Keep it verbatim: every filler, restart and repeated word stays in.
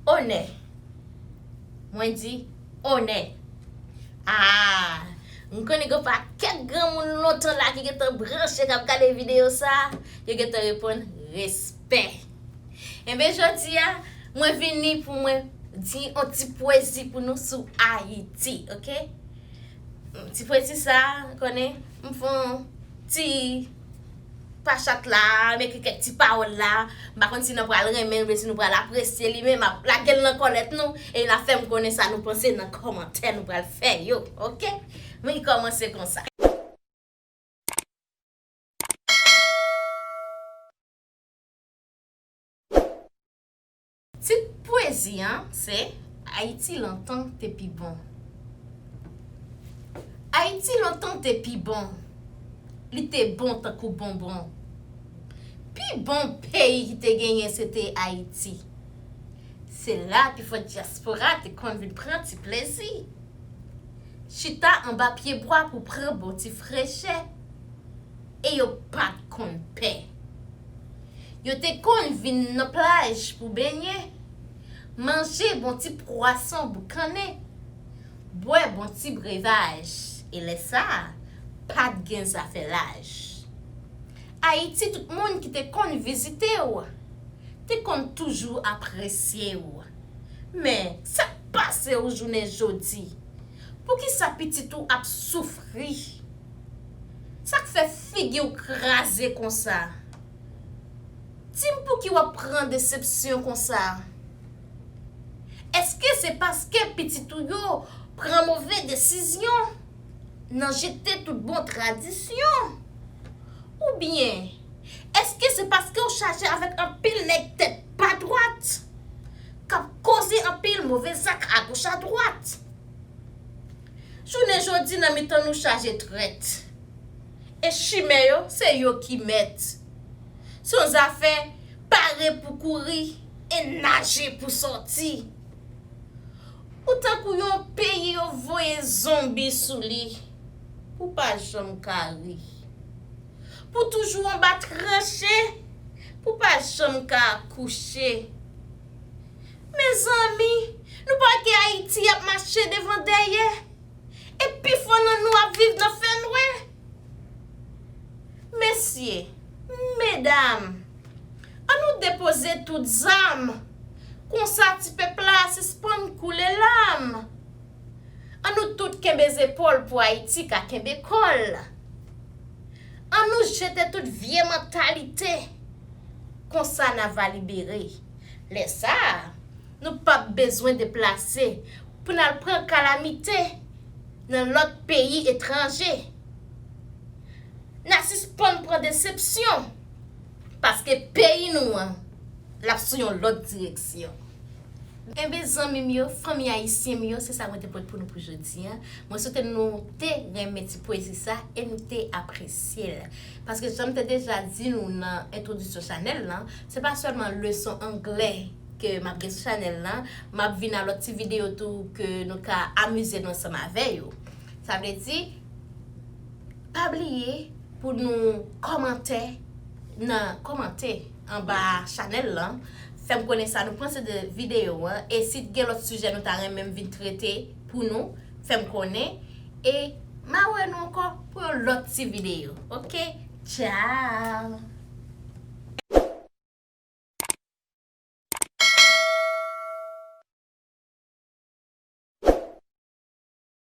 Onè. Mwen di onè. Ah, m konnen gen pakèt granmoun lontan la ki gentan branche k ap gade videyo sa, yo gentan reponn respè. Enben, jodi a, mwen vini pou mwen di yon ti pwezi pou nou sou Ayiti, oke? Ti pwezi sa, konnen, m fè yon ti pachat la, m ekri kèk ti pawòl la. M pa konn si nou pral renmen l, oubyen si nou pral apresye li, men m ap lage l nan kòlèt nou, e n a fè m konnen sa nou panse nan kòmantè nou pral fè yo, oke? M kòmanse konsa. Tit pwezi an se Ayiti lontan te pi bon. Ayiti lontan te pi bon. Li te bon tankou bonbon. Pi bon peyi ki te genyen se te Ayiti. Se la pifò dyaspora te konn vin pran ti plezi. Chita anba pyebwa pou pran bon ti frechè. E yo pa t konn pè. Yo te konn vin nan plaj pou benyen, manje bon ti pwason boukannen, bwè bon ti brevaj, e lè sa a, pa t gen zafè laj. Ayiti, tout moun ki te konn vizite w, te konn toujou apresye w. Men, sa k pase w jounen jodi? Poukisa pitit ou ap soufri? Sa k fè figi w kraze konsa? Di m pouki w ap pran desepsyon konsa? Èske se paske pitit ou yo pran move desizyon nan jete tout bon tradisyon? Oubyen, èske se paske w chaje avèk anpil nèg tèt pa dwat, k ap koze anpil move zak agoch adwat? Jounen jodi nan mitan nou chaje trèt. E chimè yo, se yo ki mèt. Se yon zafè pare pou kouri e naje pou sòti. Ou tankou yon peyi yo voye zonbi sou li, pou pa janm ka ri. Pou toujou anba tranche, pou pa janm ka akouche. Mezanmi, nou pa wè ke Ayiti ap mache devan dèyè, e pifò nan nou ap viv nan fènwè? Mesye, medam, ann nou depoze tout zam, konsa ti pèp la sispann koule lam. Ann nou tout kenbe zepòl pou Ayiti ka kenbe kò l. Ann nou jete tout vye mantalite, konsa n a va libere. Lè sa a, nou p ap bezwen deplase pou n al pran kalamite nan lòt peyi etranje. N a sispann pran desepsyon, paske peyi nou an, l ap sou yon lòt direksyon. Enben, zanmi m yo, fanmi ayisyen m yo, se sa mwen te pote pou nou pou jodi a. Mwen swete nou te renmen ti pwezi sa e nou te apresye l. Paske jan m te deja di nou nan entwodisyon chanèl lan, se pa sèlman leson anglè ke m ap gen sou chanèl lan, m ap vin a lòt ti videyo tou ke nou ka amize nou ansanm avè yo. Sa vle di, pa bliye pou nou kòmante nan kòmante anba chanèl lan. Fè m konnen sa nou panse de videyo an. E si t gen lòt sijè nou ta renmen m vin trete pou nou, fè m konnen. E m a wè nou ankò pou yon lòt ti videyo. Oke? Tchao!